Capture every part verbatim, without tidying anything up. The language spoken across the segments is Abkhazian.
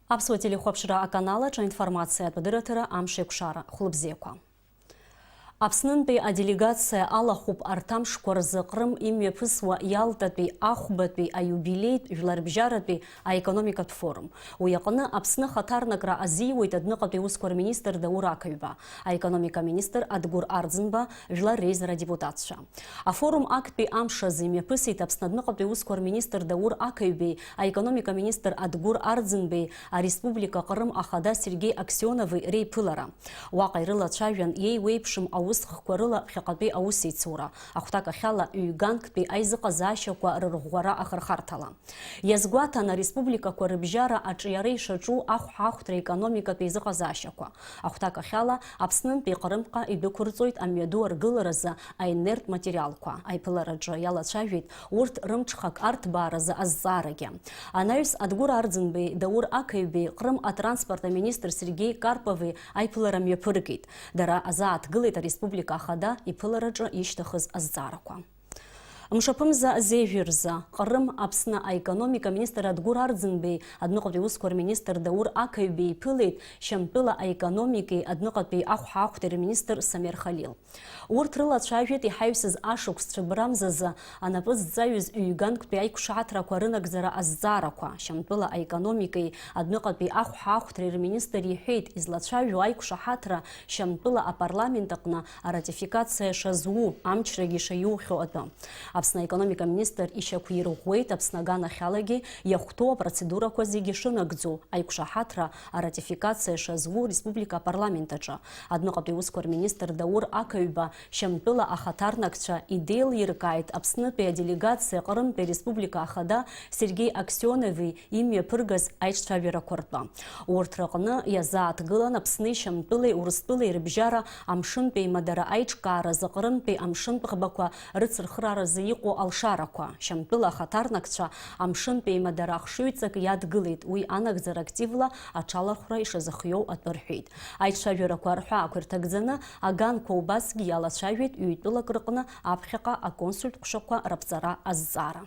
Аԥсуа телехәаԥшра аканал аҿы аинформациатә адырраҭара Амш еиқәшара. Хәлыбзиақәа. Аԥснынтәи аделегациа алахәуп арҭ амшқәа рзы Ҟрым имҩаԥысуа Иалтатәи ахәбатәи аиубилеитә жәларбжьаратәи аекономикатә форум. Уи аҟны Аԥсны ахаҭарнакра азиуеит адәныҟатәи усқәа рминистр Даур Ақаҩба, аекономика министр Адгәыр Арӡынба, жәлар реизара адепутатцәа. Афорум актәи амш азы имҩаԥысит Аԥсны адәныҟатәи усқәа рминистр Даур Ақаҩбеи, аекономика министр Адгәыр Арӡынбеи, ареспублика Ҟрым ахада Сергеи Аксионови реиԥылара. Уаҟа ирылацәажәан иеиуеиԥшым аусхкқәа рыла ԥхьаҟатәи аусеицура, ахәҭак ахьала ҩганктәи аизыҟазаашьақәа рырӷәӷәара ахырхарҭала. Иазгәаҭан ареспубликақәа рыбжьара аҿиара ишаҿу ахәҳахәҭра економикатә еизыҟазаашьақәа. Ахәҭак ахьала, Аԥснынтәи Ҟрымҟа идәықәырҵоит амҩаду аргыларазы аинерттә материалқәа. Аиԥылараҿы иалацәажәеит урҭ рымҽхак арҭбааразы азҵаарагьы. Анаҩс Адгәыр Арӡынбеи Даур Ақаҩбеи Ҟрым атранспорт аминистр Сергеи Карпови аиԥылара мҩаԥыргеит. Дара азааҭгылеит ареспублика ахада иԥылараҿы ишьҭыхыз азҵаарақәа. Мшаԥымза зежәы рзы Ҟрым Аԥсны аекономика министр Адгәыр Арӡынбеи адәныҟатәи усқәа рминистр Даур Ақаҩбеи иԥылеит Шьамтәыла аекономикеи адәныҟатәи ахәҳахәҭеи рминистр Самер Халил. Урҭ рылацәажәеит иҳаҩсыз ашықәс цәыббрамзазы анапы зҵаҩыз ҩганктәи аиқәшаҳаҭрақәа рынагӡара азҵаарақәа, Шьамтәыла аекономикеи адәныҟатәи ахәҳахәҭреи рминистр иҳәеит, излацәажәо аиқәшаҳаҭра Шьамтәыла апарламент аҟны аратификациа шазу, амчрагьы шаиухьоу атәы. Аԥсны аекономика министр ишьақәирӷәӷәеит Аԥсны аганахьалагьы иахәҭоу апроцедурақәа зегьы шынагӡоу, аиқәшаҳаҭра аратификациа шазу республика апарламент аҿы. Адәныҟатәи усқәа рминистр Даур Ақаҩба Шьамтәыла ахаҭарнакцәа идеилиркааит Аԥснытәи аделегациа Ҟрымтәи ареспублика ахада Сергеи Аксионови имҩаԥыргаз аиҿцәажәарақәа ртәы. Урҭ рыҟны иазааҭгылан Аԥсни Шьамтәылеи Урыстәылеи рыбжьара амшынтә еимадара аиҿкааразы Ҟрымтәи амшынтә ӷбақәа рыцырхраразы иҟоу алшарақәа. Шьамтәыла ахаҭарнакцәа амшынтә еимадара ахшыҩҵак иадгылеит, уи анагӡара активла аҽалархәра ишазыхиоу атәы рҳәеит. Аиҿцәажәарақәа рҳәаақәа ирҭагӡаны аганқәа убасгьы иалацәажәеит ҩ-тәылак рыҟны аԥхьаҟа аконсультә ҟәшақәа раԥҵара азҵаара.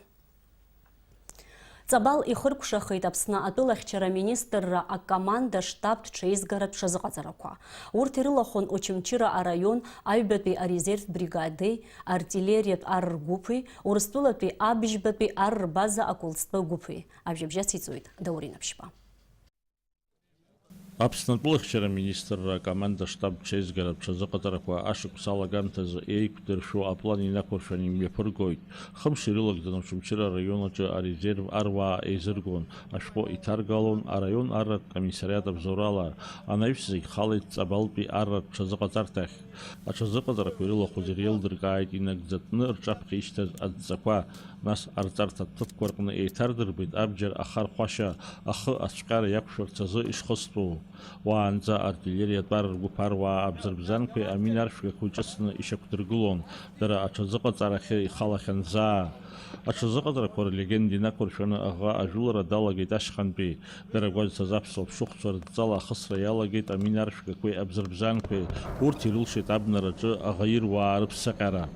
Ҵабал ихыркәшахеит Аԥсны атәылахьчара аминистрра акоманда-штаб ҽеизгаратә ҽазыҟаҵарақәа. Урҭ ирылахәын Очамчыра араион аҩбатәи арезервтә бригадеи, артиллериатә ар ргәыԥи, Урыстәылатәи абжьбатәи ар рбаза аколҵтәы гәыԥи. Ажәабжь ациҵоит Даурен Аԥшьба. Аԥсны атәылахьчара аминистрра акоманда-штаб ҽеизгаратә ҽазыҟаҵарақәа ашықәс алагамҭазы еиқәдыршәо аплан инақәыршәаны имҩаԥыргоит. Хымш ирылагӡаны Очамчыра араион аҿы арезерв аруаа еизыргон, ашәҟәы иҭаргалон араион арратә комиссариат абзоурала, анаҩс зегь халеит Ҵабалтәи арратә ҽазыҟаҵарҭахь. Аҽазыҟаҵарақәа ирылахәыз иреилдыркааит инагӡатәны рҿаԥхьа ишьҭаз адҵақәа, нас арҵарҭатә ҭыԥқәа рҟны еиҭардырбеит абџьар ахархәашьа, ахы ацәҟьара иақәшәарц азы ишхыстәу. Уаанӡа артиллериатә ар ргәыԥ аруаа абзырбзанқәеи аминаршәгақәеи ҿыцны ишьақәдыргылон, дара аҽазыҟаҵарахьы ихалахьан заа. Аҽазыҟаҵарақәа рлегенда инақәыршәаны аӷа ажәылара далагеит ашьхантәи. Дара гәазҭаз аԥсуа ԥшыхәцәа рыдҵала ахысра иалагеит аминаршәгақәеи абзырбзанқәеи. Урҭ ирылшеит абнараҿы аӷа ируаа рыԥсаҟьара.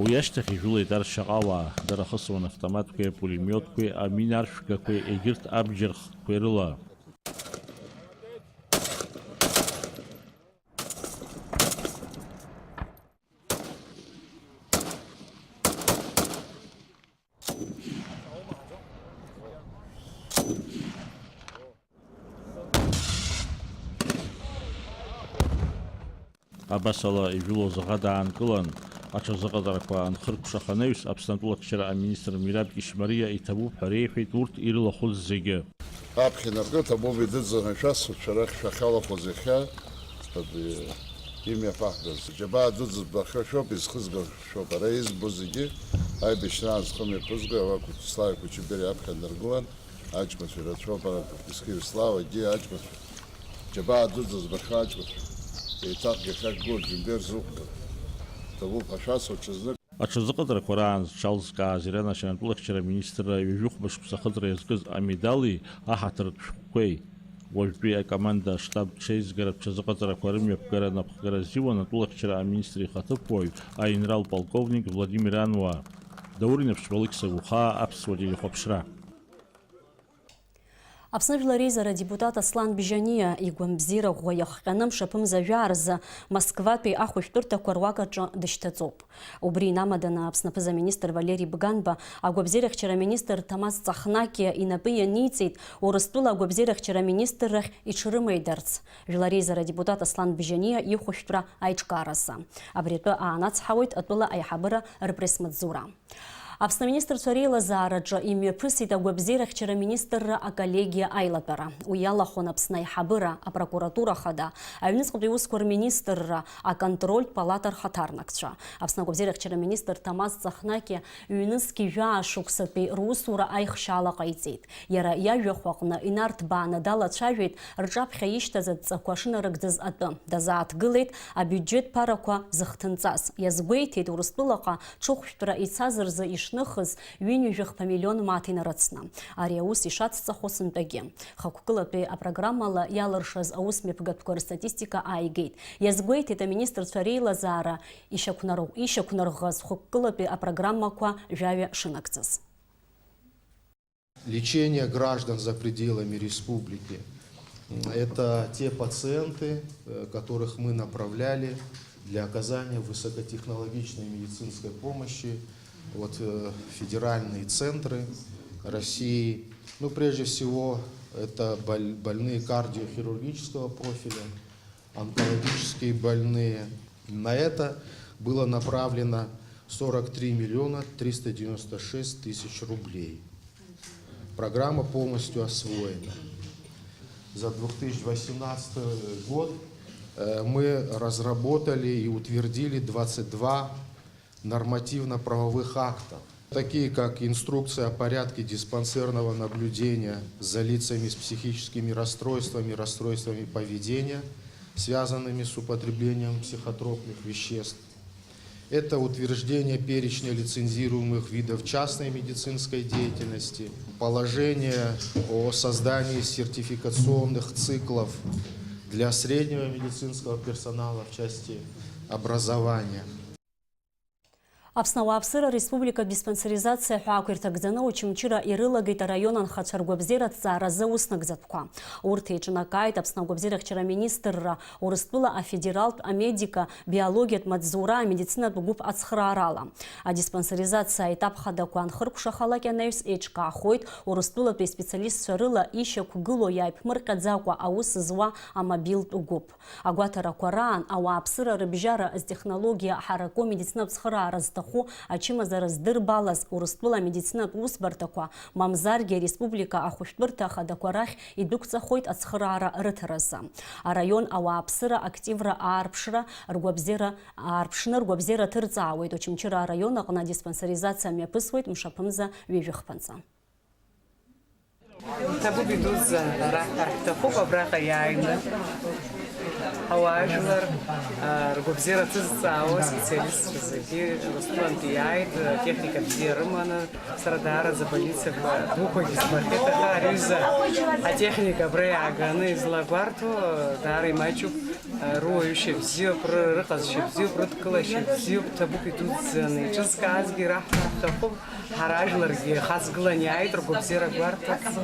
Уи ашьҭахь ижәылеит ар шьаҟауаа, дара хысуан автоматқәеи апулемиотқәеи аминаршәгақәеи егьырҭ абџьар хкқәеи рыла. Абасала, ижәылоз аӷа даанкылан, аҽазыҟаҵарақәа анхыркәшаха анаҩс, Аԥсны атәылахьчара аминистр Мираб Ишмариа иҭабуп ҳәа реиҳәеит урҭ ирылахәыз зегьы. Аԥхьа инаркны ҭабуп, идыӡӡаны шәасҳәап, шәарах шәахьалахәыз иахьа, Имҩаԥаҳгаз џьабаа дуӡӡа збахьоу шәоуп, изхызго шәоуп. Ара избо зегьы аибашьраан зхы мҩаԥызго Аҩақәа Слави Кәычыбериа аԥхьа днаргылан, аҷкәынцәа ирацәоуп, ара Кәыскиев Славагьы аҷкәынцәа. Џьабаа дуӡӡа збахьоу аҷкәынцәа. Еиҭахгьы ахьақәгылоу Џьумбер зыхәда. Ҭабуп ҳәа шәасҳәо ҽазнык. Аҽазыҟаҵарақәа раан зҽалзкааз Иран ашьанатәылахьчара аминистрра ҩажәихәба шықәса ахыҵра иазкыз амедали аҳаҭыртә шәҟәқәеи, уажәтәи акоманда аштаб ҽеизгаратә ҽазыҟаҵарақәа рымҩаԥгара анапхгара азиуан атәылахьчара аминистр ихаҭыԥуаҩ аинрал полковник Владимир Ануа. Даур Инаԥшьба, Алықьса Гәыхаа, Аԥсуа телехәаԥшра. Аԥсны Жәлар Реизара адепутат Аслан Бжьаниа игәамбзиара ӷәӷәа иахҟьаны мшаԥымза жәаа рзы Москватәи ахәышәтәырҭақәа руак аҿы дышьҭаҵоуп. Убри инамаданы Аԥсны аԥыза-министр Валери Бганба агәабзиарахьчара аминистр Ҭамаз Ҵахнакиа инапы ианиҵеит Урыстәыла агәабзиарахьчара аминистррахь иҽрымеидарц, Жәлар Реизара адепутат Аслан Бжьаниа ихәышәтәра аиҿкааразы. Абри атәы аанацҳауеит атәыла аиҳабыра рпресс-маҵзура. Аԥсны аминистрцәа реилазаараҿы имҩаԥысит агәабзиарахьчара аминистрра аколлегиа аилатәара. Уи иалахәын Аԥсны аиҳабыра, апрокуратура ахада, аҩныҵҟатәи усқәа рминистрра, аконтрольтә палата рхаҭарнакцәа. Аԥсны агәабзиарахьчара аминистр Ҭамаз Ҵахнакиа ҩнызқь жәаа шықәсатәи русура аихшьаала ҟаиҵеит. Иара иажәахә аҟны инарҭбааны далацәажәеит рҿаԥхьа ишьҭаз адҵақәа шынарыгӡаз атәы. Дазааҭгылеит абиуџьет ԥарақәа зыхҭынҵаз. Иазгәеиҭеит Урыстәылаҟа ҽыхәшәтәра ицаз рзы ишныхыз ҩынҩажәи хԥа миллион мааҭ инарыцны. Ари аус ишацҵахо сынтәагьы. Хықәкылатәи апрограммала иалыршаз аус мҩаԥгатәқәа рстатистика ааигеит. Иазгәеиҭеит аминистрцәа реилазаара ишьақәнар-, ишьақәнарӷаз хықәкылатәи апрограммақәа жәаҩа шынагӡаз. Лечение граждан за пределами республики. Это те пациенты, э, которых мы направляли для оказания высокотехнологичной медицинской помощи, вот, э, федеральные центры России. Ну, прежде всего, это боль-, больные кардиохирургического профиля, онкологические больные. На это было направлено сорок три миллиона триста девяносто шесть тысяч рублей. Программа полностью освоена. За две тысячи восемнадцатый год, э, мы разработали и утвердили двадцать два нормативно-правовых актов, такие как инструкция о порядке диспансерного наблюдения за лицами с психическими расстройствами, расстройствами поведения, связанными с употреблением психотропных веществ. Это утверждение перечня лицензируемых видов частной медицинской деятельности, положение о создании сертификационных циклов для среднего медицинского персонала в части образования. Аԥсны ауааԥсыра республикатә диспансеризациа ҳәаақәа ирҭагӡаны Очамчыра ирылагеит араион анхацәа ргәабзиара аҭҵааразы аус нагӡатәқәа. Урҭ еиҿнакааит Аԥсны агәабзиарахьчара аминистрра, Урыстәыла афедералтә амедика-биологиатә маҵзура амедицинатә гәыԥ ацхыраарала. Адиспансеризациа аетап хадақәа анхыркәшахалак анаҩс еиҿкаахоит Урыстәылатәи специалистцәа рыла ишьақәгылоу иааиԥмырҟьаӡакәа аус зуа амобилтә гәыԥ. Агәаҭарақәа раан, ауааԥсыра рыбжьара зтехнологиа ҳараку амедицинатә цхыраара зҭаху ачымазара здырбалаз Урыстәыла амедицинатә усбарҭақәа, мамзаргьы ареспублика ахәышәтәырҭа ахадақәа рахь идәықәҵахоит ацхыраара рыҭаразы. Араион ауааԥсыра активра аарԥшра ргәабзиара, аарԥшны ргәабзиара ҭырҵаауеит Очамчыра араион аҟны адиспансеризациа мҩаԥысуеит мшаԥымза ҩажәи хԥанҵа. Ҭабуп идуӡӡан раҳҭар ҳҭахуп абраҟа иааины ауаажәлар, а, ргәабзиара ҭызҵаауа специалистцәа зегьы Урыстәылантәи иааит, атехника бзиа рыманы, сара даараӡа абольницақәа дуқәагьы збахьеит, аха ари аҩыза атехника абра иааганы излагәарҭо, даара имаҷуп, руаҩышьа бзиоуп, ры-, рыҟазшьа бзиоуп, рыдкылашьа бзиоуп, ҭабуп идуӡӡаны еиҿызкаазгьы раҳҭар ҳҭахуп. Ҳара ажәларгьы ихаҵгылан иааит ргәабзиара гәарҭарц.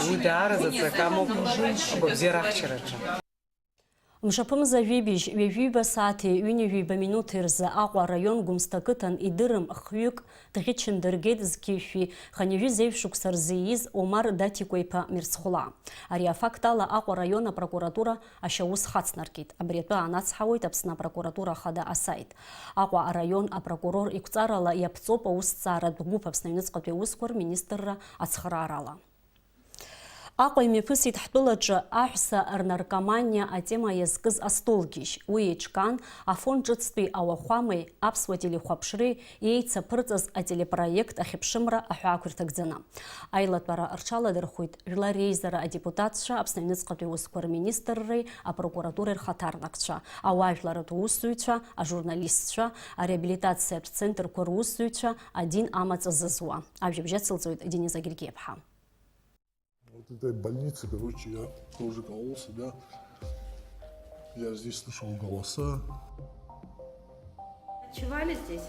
Уи даараӡа аҵак амоуп агәабзиара ахьчараҿы. Мшаԥымза жәибжь, ҩажәиба сааҭи ҩынҩажәиба минуҭи рзы Аҟәа араион Гәымсҭа ақыҭан идырым хҩык дӷьычын дыргеит зқьи жәшәи хынҩажәи зеижә шықәса рзы ииз Омар Даҭикәа-иԥа Мирцхәлаа. Ари афакт ала Аҟәа араион апрокуратура ашьаус хацнаркит. Абри атәы аанацҳауеит Аԥсны апрокуратура ахада асаит. Аҟәа араион апрокурор иқәҵарала иаԥҵоуп аусҭҵааратә гәыԥ Аԥсны аҩныҵҟатәи аусқәа рминистрра ацхыраарала. Аҟәа имҩаԥысит ҳтәылаҿы аҳәса рнаркоманиа атема иазкыз астолгьежь. Уи еиҿкаан Афон ҿыцтәи ауахәамеи аԥсуа телехәаԥшреи еицаԥырҵаз ателепроект Ахьыԥшымра аҳәаақәа ирҭагӡаны. Аилатәара рҽаладырхәит Жәлар Реизара адепутатцәа, Аԥсны аҩныҵҟатәи усқәа рминистрреи апрокуратуреи рхаҭарнакцәа, ауаажәларратә усзуҩцәа, ажурналистцәа, ареабилитациатә центрқәа русзуҩцәа, адин амаҵ зызуа. Ажәабжь ацылҵоит Дениза Гергиаԥҳа. Вот этой больницы, короче, я тоже кололся, да. Я здесь слышал голоса. Ночевали здесь?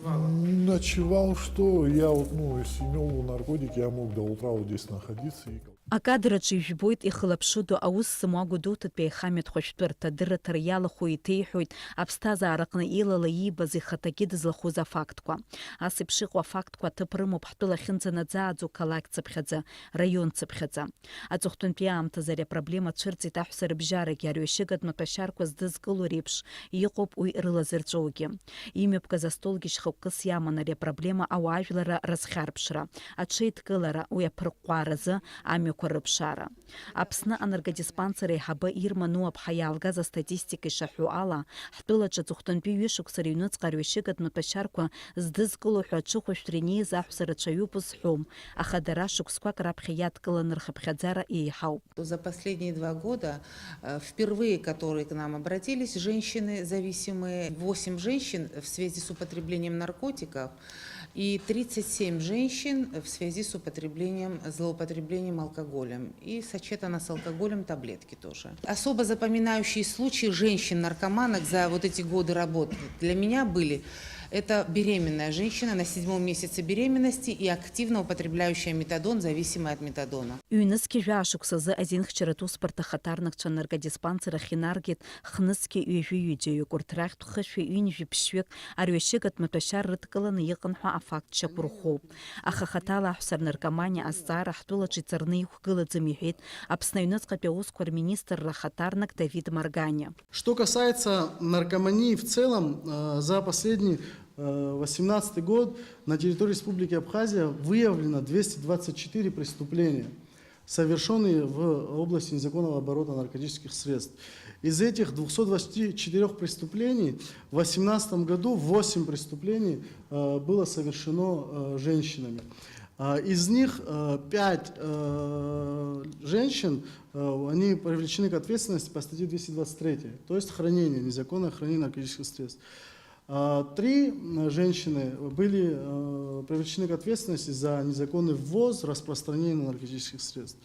Ночевал, что я вот, ну, если имел наркотики, я мог до утра вот здесь находиться. И... Акадраҿы ижәбоит ихылаԥшыдоу аус змоу Агәдоуҭатәи аихамҩатә хәышәтәырҭа дырраҭара иалахәу еиҭеиҳәоит аԥсҭазаараҟны илала иибаз ихаҭагьы дызлахәыз афактқәа. Ас еиԥш иҟоу афактқәа аҭыԥ рымоуп ҳтәыла ахьынӡанаӡааӡо қалақь цыԥхьаӡа, раион цыԥхьаӡа. Аҵыхәтәантәи аамҭазы ари апроблема цәырҵит аҳәса рыбжьарагьы, арҩашьыгатә маҭәашьарқәа здызкыло реиԥш иҟоуп уи рылазырҵәогьы. Имҩаԥгаз астолгьежь хықәкыс иаман ари апроблема ауаажәларра рызхьарԥшра, аҽеидкылара, уи аԥырҟәҟәааразы амҩақәа рыԥшаара. Аԥсны анаркодиспансер аиҳабы Ирма Нуаԥҳа иаалгаз астатистика ишаҳәо ала, ҳтәылаҿы аҵыхәтәантәи ҩышықәса рыҩныҵҟа арҩашьыгатә маҭәашьарқәа здызкыло ҳәа аҽыхәышәтәра инеиз аҳәса рацәаҩуп зҳәом, аха дара шықәсқәак раԥхьа иадкыланы рхыԥхьаӡара еиҳауп. За последние два года, э, впервые, которые к нам обратились, женщины зависимые, восемь женщин в связи с употреблением наркотиков и тридцать семь женщин в связи с употреблением, злоупотреблением алкоголем и сочетано с алкоголем таблетки тоже. Особо запоминающие случаи женщин-наркоманок за вот эти годы работы для меня были: это беременная женщина на седьмом месяце беременности и активно употребляющая метадон, зависимая от метадона. Ҩнызқьи жәаа шықәсазы азинхьчаратә усбарҭа ахаҭарнакцәа анаркодиспансер ахь инаргеит хнызқьи ҩажәи ҩыџьаҩык, урҭ рахьтә хышәи ҩынҩажәи ԥшьҩык арҩашьыгатә маҭәашьар рыдкыланы иҟан ҳәа афакт шьақәырӷәӷәоуп. Аха хаҭала аҳәса рнаркоманиа азҵаара ҳтәылаҿы иҵарны иқәгылаӡам, иҳәеит Аԥсны аҩныҵҟатәи аусқәа рминистрра ахаҭарнак Давид Марганиа. Что касается наркомании в целом, э, за последний, э, восемнадцатый год на территории Республики Абхазия выявлено двести двадцать четыре преступления, совершённые в области незаконного оборота наркотических средств. Из этих двухсот двадцати четырёх преступлений в восемнадцатом году восемь преступлений, э, было совершено, э, женщинами. А, из них, э, пять, э, женщин, э, они привлечены к ответственности по статье двести двадцать третьей, то есть хранение, незаконное хранение наркотических средств. А, три, м, женщины были, э, привлечены к ответственности за незаконный ввоз, распространение наркотических средств.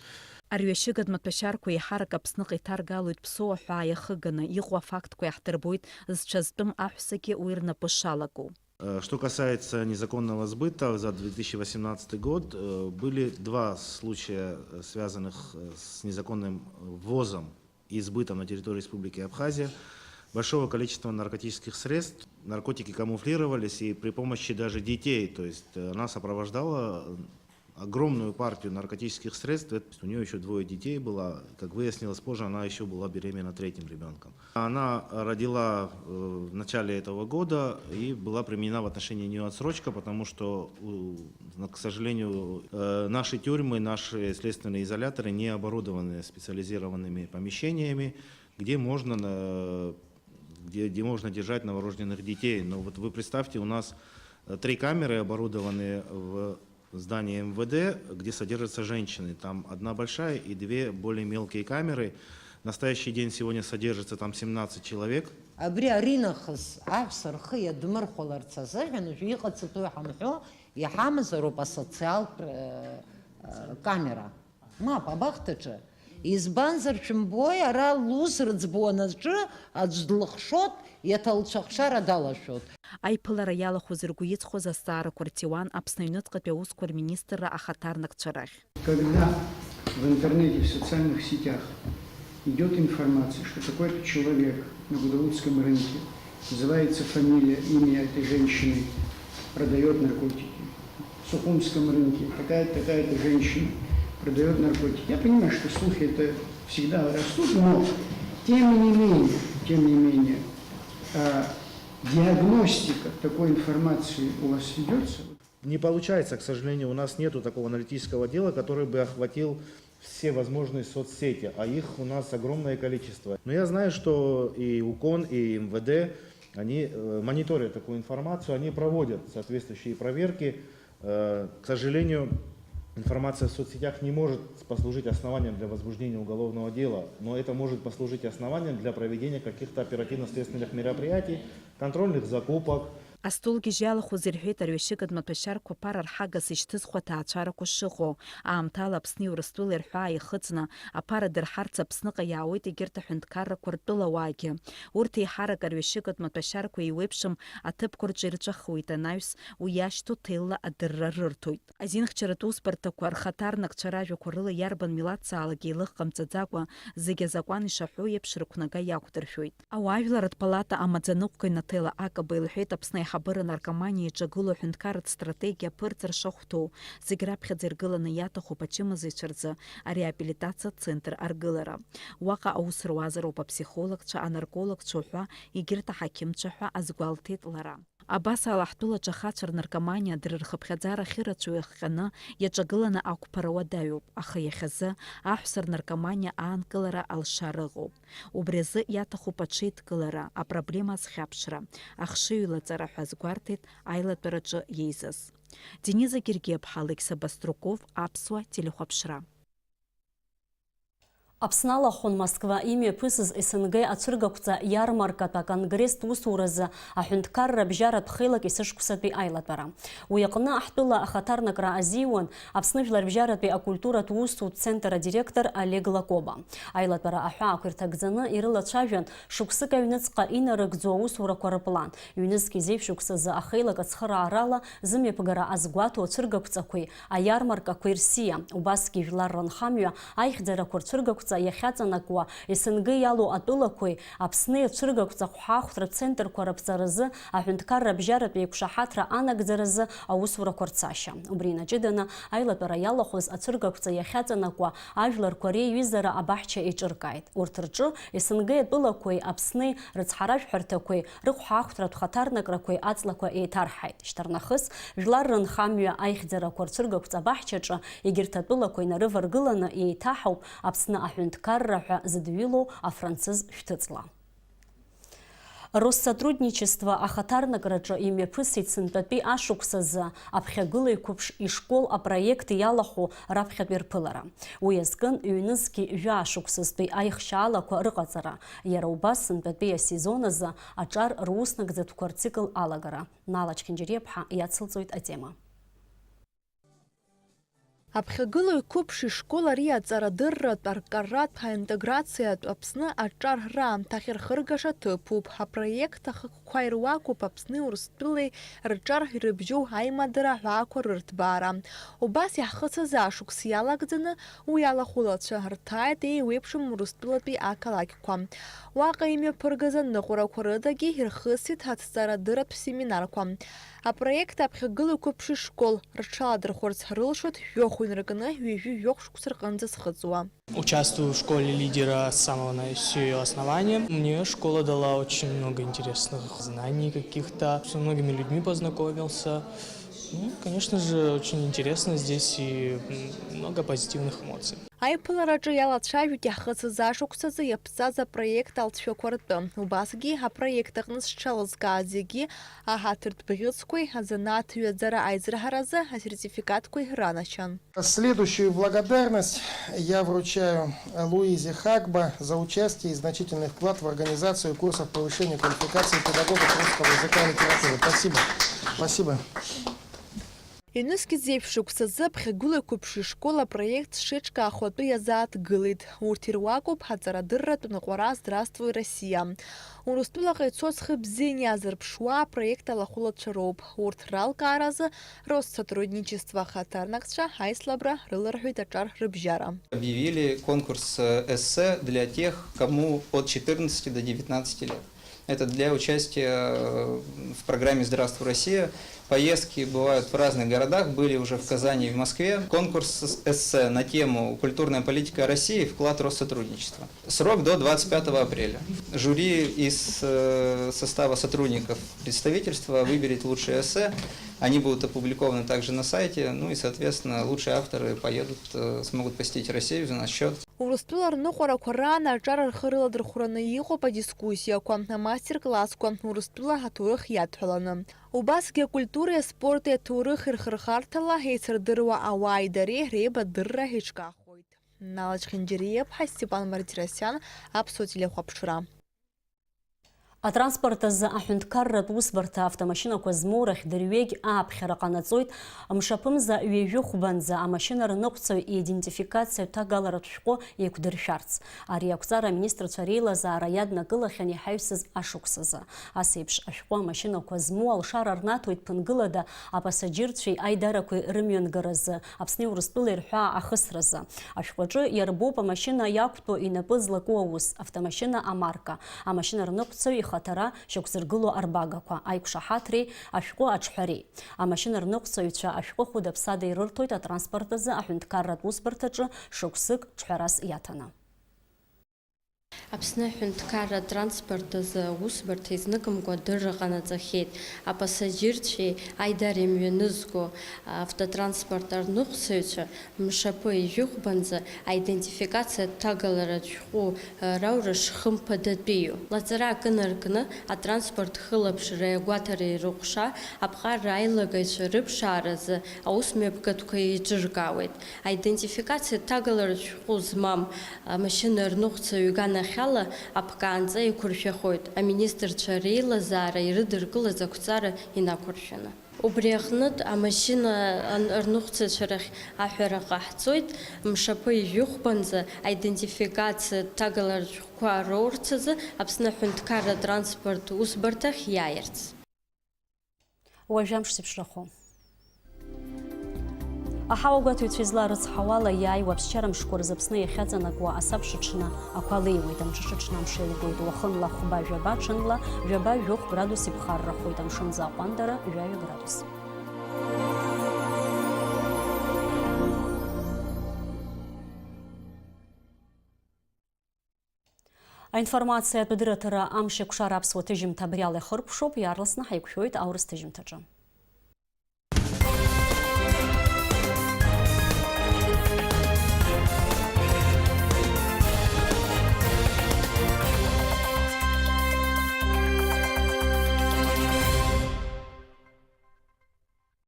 Арҩашьыгатә маҭәашьарқәа еиҳарак Аԥсныҟа иҭаргалоит ԥсуа ҳәаа иахыганы, иҟоу афактқәа иаҳдырбоит зҽазтәым аҳәсагьы уи рнапы шалагоу. Э, что касается незаконного сбыта, за две тысячи восемнадцатый год, э, были два случая, э, связанных, э, с незаконным, э, ввозом и сбытом на территории Республики Абхазия большого количества наркотических средств. Наркотики камуфлировались и при помощи даже детей, то есть, э, она сопровождала, э, огромную партию наркотических средств. Это, у неё ещё двое детей было. Как выяснилось позже, она ещё была беременна третьим ребёнком. Она родила, э, в начале этого года, и была применена в отношении неё отсрочка, потому что, у, к сожалению, э, наши тюрьмы, наши следственные изоляторы не оборудованы специализированными помещениями, где можно на-, где, где можно держать новорожденных детей. Но вот вы представьте, у нас, э, три камеры оборудованы в здании М В Д, где содержатся женщины. Там одна большая и две более мелкие камеры. В настоящий день сегодня содержится там семнадцать человек. Абри аринахыс аҳәса рхы иадмырхәаларц азыҳәан уажәы иҟаҵатәу ҳамҳәо, иҳамазароуп асоциалтә, э, э, камера. Мап, абахҭаҿы. Избанзар, шәымбои, ара лус рыӡбуа анаҿы аӡә длыхшоит, иаҭа лцәахшара далашәоит. Аиԥылара иалахәыз ргәы иҵхоз азҵаарақәа рҭиуан Аԥсны аҩныҵҟатәи аусқәа рминистрра ахаҭарнакцәа рахь. Когда в интернете, в социальных сетях идёт информация, что такой-то человек на Гудауцком рынке, называется фамилия, имя этой женщины, продаёт наркотики. В Сухумском рынке такая-то, такая-то женщина продаёт наркотики. Я понимаю, что слухи это всегда растут, но тем не менее, тем не менее, а, диагностика такой информации у вас ведётся? Не получается, к сожалению, у нас нету такого аналитического отдела, который бы охватил все возможные соцсети, а их у нас огромное количество. Но я знаю, что и УКОН, и МВД, они э, мониторят такую информацию, они проводят соответствующие проверки. Э, К сожалению, информация в соцсетях не может послужить основанием для возбуждения уголовного дела, но это может послужить основанием для проведения каких-то оперативно-следственных мероприятий, контрольных закупок. Астолгьежь иалахәыз ирҳәеит арҩашьыгатә маҭәашьарқәа ԥара рҳагас ишьҭызхуа аҭаацәарақәа шыҟоу, аамҭала Аԥсни Урыстәылеи рҳәаа ихыҵны, аԥара дырҳарц Аԥсныҟа иаауеит егьырҭ аҳәынҭқаррақәа ртәылауаагьы. Урҭ еиҳарак арҩашьыгатә маҭәашьарқәа еиуеиԥшым аҭыԥқәа рҿы ирҿахуеит анаҩс, уи иашьҭоу ҭелла адырра рырҭоит. Азинхьчаратә усбарҭақәа рхаҭарнакцәа ражәақәа рыла иарбан милаҭзаалак еилыхҟамҵаӡакәа, зегьы азакәан ишаҳәо еиԥш рықәнага иақәдыршәоит. Ауаажәларратә палата амаӡаныҟәгаҩ Наҭела Акаба илҳәеит Аԥсны аиҳабыра анаркоманиа иҿагылоу аҳәынҭқарратә стратегиа аԥырҵра шахәҭоу, зегь раԥхьаӡа иргыланы иаҭахуп ачымазаҩцәа рзы ареабилитациа центр аргылара. Уаҟа аус руазароуп аԥсихологцәа, анаркологцәа уҳәа, егьырҭ аҳақьымцәа ҳәа азгәалҭеит лара. Абас ала, ҳтәылаҿы ахацәа рнаркоманиа дара рхыԥхьаӡара ахьырацәоу иахҟьаны иаҿагыланы ақәԥара уадаҩуп, аха иахьазы аҳәса рнаркоманиа аанкылара алшара ыҟоуп. Убри азы иаҭахуп аҽеидкылара, апроблема азхьаԥшра, ахшыҩ лаҵара ҳәа азгәарҭеит аилатәараҿы иеизаз. Дениза Гергиаԥҳа, Алықьса Баструков, Аԥсуа телехәаԥшра. Аԥсны алахәын Москва имҩаԥысыз СНГ ацәыргақәҵа иармаркатә аконгресстә усуразы аҳәынҭқарра абжьаратә хеилак есышықәсатәи аилатәара. Уи аҟны ҳтәыла ахаҭарнакра азиуан Аԥсны жәларбжьаратәи акультуратә усутә центр адиректор Олег Лакоба. Аилатәара аҳәаақәа ирҭагӡаны ирылацәажәан, шықәсык аҩныҵҟа инарыгӡо аусурақәа рыплан, ҩнызқь зеижә шықәсазы ахеилак ацхыраарала зымҩаԥгара азгәаҭоу ацәыргақәҵақәеи аиармаркақәеи рсиа, убасгьы жәлар рынхамҩа аихьӡарақәа рцәыргақәҵа иахьаҵанакуа, СНГ иалоу атәылақәеи Аԥсни ацәыргақәҵа хәҳахәҭра центрқәа раԥҵаразы аҳәынҭқарра абжьаратә еиқәшаҳаҭра анагӡаразы аусурақәа рцашьа. Убри инаҷыданы аилатәара иалахәыз ацәыргақәҵа иахьаҵанакуа ажәларқәа реиҩызара абаҳча еиҿыркааит. Урҭ рҿы СНГ атәылақәеи Аԥсни рыцҳаражәҳәарҭақәеи рыхәҳахәҭратә хаҭарнакрақәеи аҵлақәа еиҭарҳаит. Шьҭарнахыс, жәлар рынхамҩа аихьӡарақәа рцәыргақәҵа абаҳчаҿы егьырҭ атәылақәа инарываргыланы еиҭаҳауп Аԥсны аҳәынҭқарра ҳәа зыдҩылоу афранцыз шәҭыҵла. Россотрудничество ахаҭарнакраҿы имҩаԥысит сынтәатәи ашықәсазы аԥхьагылаҩ қәыԥш ишкол апроект иалахәу раԥхьатәи рԥылара. Уи азкын ҩнызқьи жәаа шықәсазтәи аихшьаалақәа рыҟаҵара, иара убас сынтәатәи асезон азы аҿар руснагӡатәқәа рцикл алагара. Нала Чхинџьариаԥҳа иацылҵоит атема. Аԥхьагылаҩ қәыԥш ишкол ари аҵарадырратә, аркаратә, аинтеграциатә Аԥсны аҿар раамҭа ахьырхыргаша ҭыԥуп. Апроект ахықәкқәа ируакуп Аԥсни Урыстәылеи рҿар ирыбжьоу аимадара аҳәаақәа рырҭбаара. Убас иаҳхысыз ашықәс иалагӡаны уи алахәылацәа рҭааит еиуеиԥшым Урыстәылатәи ақалақьқәа. Уаҟа имҩаԥыргаз аныҟәарақәа рыдагьы ирхысит аҭҵаарадырратә семинарқәа. Апроект аԥхьагылақәа ԥшьышкол рҽаладырхәырц рылшоит жәохә инаркны ҩажәи жәохә шықәса рҟынӡа зхыҵуа. Участвую в школе лидера с самого на-, с её основания. Мне школа дала очень много интересных знаний каких-то. Со многими людьми познакомился. Ну, конечно же, очень интересно здесь и, м, много позитивных эмоций. Аиԥылараҿы иалацәажәеит иаҳхысыз ашықәсазы иаԥҵаз апроект алҵшәақәа ртәы. Убасгьы апроект аҟны зҽалызкааз зегьы аҳаҭыртә бӷьыцқәеи азанааҭ ҩаӡара аизырҳаразы асертификатқәеи ранашьан. Следующую благодарность я вручаю Луизе Хагба за участие и значительный вклад в организацию курсов повышения квалификации педагогов русского языка и литературы. Спасибо. Спасибо. Ҩнызқь зеижә шықәсазы аԥхьагылаҩ қәыԥш ишкол апроект шеиҿкаахо атәы иазааҭгылеит. Урҭ ируакуп аҵарадырратә ныҟәара «Здравствуй, Россия». Урыстәылаҟа ицоз хыбзианы иазырԥшуа апроект алахәылацәа роуп. Урҭ ралкааразы Россотрудничество ахаҭарнакцәа аицлабра рыларҳәеит аҿар рыбжьара. Объявили конкурс, э, эссе для тех, кому от четырнадцати до девятнадцати лет. Это для участия, э, в программе «Здравствуй, Россия». Поездки бывают в разных городах, были уже в Казани и в Москве. Конкурс с-, эссе на тему «Культурная политика России. Вклад Россотрудничества». Срок до двадцать пятого апреля. Жюри из, э, состава сотрудников представительства выберет лучшее эссе. Они будут опубликованы также на сайте, ну и, соответственно, лучшие авторы поедут, э, смогут посетить Россию за наш счёт. Урыстәыла рныҟәарақәа раан аҿар рхы рыладырхәраны иҟоуп адискуссиақәа, амастер-классқәа, Урыстәыла аҭоурых иадҳәаланы. Убасгьы акультуреи аспорти аҭоурыхи рхырхарҭала еицырдыруа ауааи дареи реибадырра еиҿкаахоит. Нала Чхинџьариа-иԥҳа, Степан Мартиросиан, Аԥсуа телехәаԥшра. Атранспорт азы аҳәынҭқарратә усбарҭа автомашьынақәа змоу рахь дырҩегь ааԥхьара ҟанаҵоит, мшаԥымза ҩажәи хәбанӡа амашьына рныҟәцаҩ иидентификациатә ҭагаларатә шәҟәы еиқәдыршәарц. Ари ақәҵара аминистрцәа реилазаара иаднакылахьан иҳаҩсыз ашықәсазы. Ас еиԥш ашәҟәы амашьынақәа змоу алшара рнаҭоит ԥынгылада апасаџьырцәеи аидарақәеи рымҩангаразы, Аԥсни Урыстәылеи рҳәаа ахысразы. Ашәҟәаҿы иарбоуп амашьына иақәтәоу инапы злаку аус, автомашьына амарка, амашьына рныҟәцаҩ ихаҭара, шьақәзыргыло арбагақәа, аиқәшаҳаҭреи ашәҟәы аҿҳәареи. Амашьына рныҟәцаҩцәа ашәҟәы хәыда-ԥсада ирырҭоит атранспорт азы аҳәынҭқарратә усбарҭаҿы шықәсык ҿҳәарас иаҭаны. Аԥсны аҳәынҭқарра атранспорт азы аусбарҭа изныкымкәа адырра ҟанаҵахьеит. Апасаџьырцәеи аидара имҩанызго автотранспорт арныҟәцаҩцәа мшаԥы ижәыхәбанӡа аидентификациатә ҭагаларатә шәҟәы раура шхымԥадатәиу. Лаҵара акы наркны, атранспорт хылаԥшреи агәаҭареи рыҟәша, аԥҟарра аилагаҩцәа рыԥшааразы аусмҩаԥгатәқәа еиҿыркаауеит. Аидентификациатә ҭагаларатә шәҟәы змам амашьына рныҟәцаҩ иганахьала аԥкаанҵа еиқәыршәахоит, аминистрцәа реилазаара ирыдыркылаз ақәҵара инақәыршәаны. Убри аҟнытә, амашьына ан-, рныҟәцаҩцәа рахь аҳәара ҟаҳҵоит, мшаԥы ижәыхәбанӡа аидентификациатә ҭагаларатә шәҟәқәа роурц азы Аԥсны аҳәынҭқарра атранспорт усбарҭахь иааирц. Уажә амш зеиԥшрахо. Аҳауагәаҭаҩцәа изларыцҳауала, иааиуа аԥсшьара мшқәа рзы Аԥсны иахьаҵанакуа асабшаҽны ақәа леиуеит, амҽышаҽны амш еилгоит, уахынла хәба-жәаба, ҽынла жәаба-жәохә градус иԥхаррахоит, амшынӡы аҟәандара жәаҩа градус. Аинформациатә дырраҭара Амш еиқәшара аԥсуа ҭыжьымҭа абри ала ихыркәшоуп, иаарласны ҳаиқәшәоит аурыс ҭыжьымҭаҿы.